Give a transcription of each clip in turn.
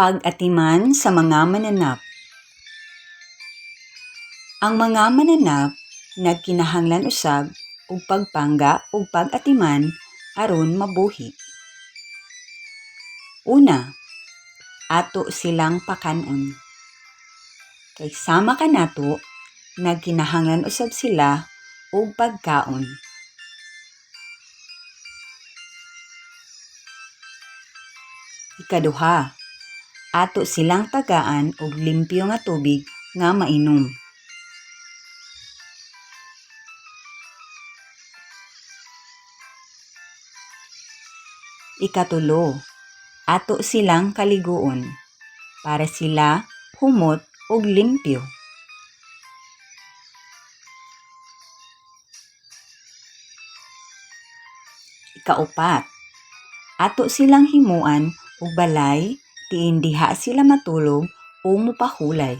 Pag-atiman sa mga mananap. Ang mga mananap nagkinahanglan usab og pagpangga ug pag-atiman aron mabuhi. Una, ato silang pakan-on. Kay sama kanato, nagkinahanglan usab sila og pagkaon. Ikaduha, ato silang tagaan og limpyo nga tubig nga mainom. Ikatulo, ato silang kaliguon para sila humot og limpyo. Ikaupat, ato silang himuan og balay diin diha sila matulog o mopahulay.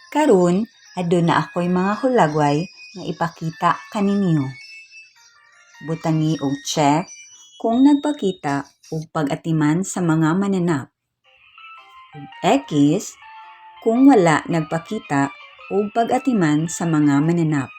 Karon, aduna ako'y mga hulagway nga ipakita kaninyo. Butangi og check kung nagpakita og pag-atiman sa mga mananap. Ug X kung wala nagpakita og pag-atiman sa mga mananap.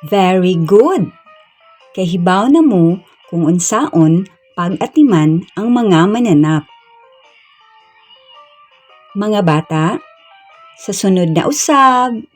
Very good! Kahibaw na mo kung unsaon pag-atiman ang mga mananap. Mga bata, sa sunod na usab!